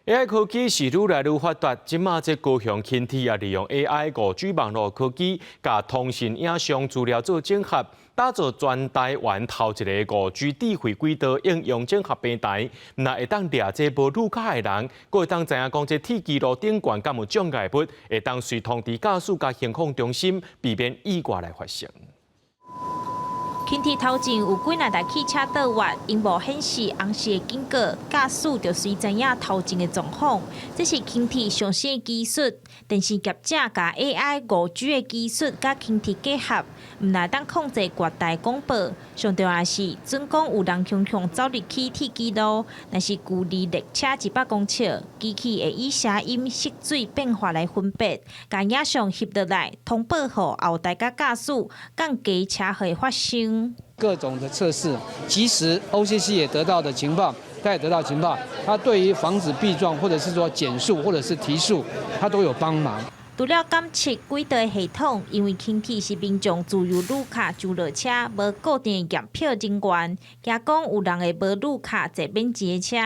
AI 科技是愈來愈發達，這馬這高雄輕鐵也利用 AI 5G 網路科技，共通訊影像資料做整合，打造全台灣頭一个5G 智慧軌道應用整合平台，毋但會當掠這無路卡的人，閣會當知影講這鐵支路頂懸敢有障礙物，會當隨通知駕駛佮行控中心，避免意外來發生。輕鐵頭前有幾若台汽車倒彎，螢幕顯示紅色的警告，駕駛就隨知影頭前的狀況。這是輕鐵上新的技術，電信業者共 AI 5G 的技術佮輕鐵結合，毋但當控制月台廣播，上重要是準講有人雄雄走入去鐵支路，若是距離列車100公尺，機器會以聲音、色水變化來分別，共影像翕落來，通報予後台佮駕駛，降低車禍的發生。各種的測試，即時 OCC 也得到的情報，他也得到情報，他對於防止避撞，或者是說減速，或者是提速，他都有幫忙。除了監測軌道的系統，因為輕鐵是民眾自由擼卡上落車，無固定驗票人員，驚講有人會無擼卡坐免錢的車。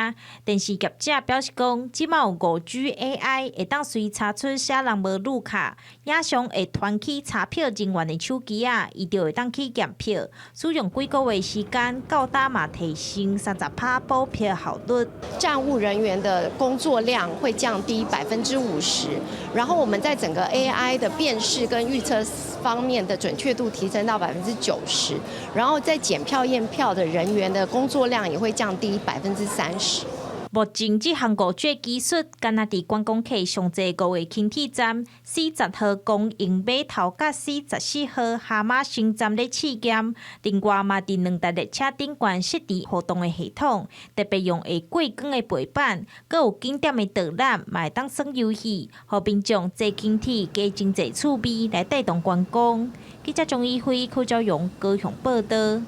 電信業者表示講，這馬有5G AI 會當隨查出啥人無擼卡，影像會傳去查票人員的手機仔，伊就會當去驗票。使用幾個月時間，到今嘛提升30%補票效率。站務人員的工作量會降低50%，然後我們在整個 AI 的辨識跟預測方面的準確度提升到90%，然後在檢票驗票的人員的工作量也會降低30%。目前這項5G 技術，干焦佇觀光客上濟五个輕鐵站，40號公營碼頭佮44號哈瑪星站咧試驗。另外嘛，佇兩台列車頂懸設置互動的系統，特別用會過光的背板，閣有景點的導覽，嘛會當耍遊戲，予民眾坐輕鐵加真濟趣味來帶動觀光。記者張一輝、柯昭榮高雄報導。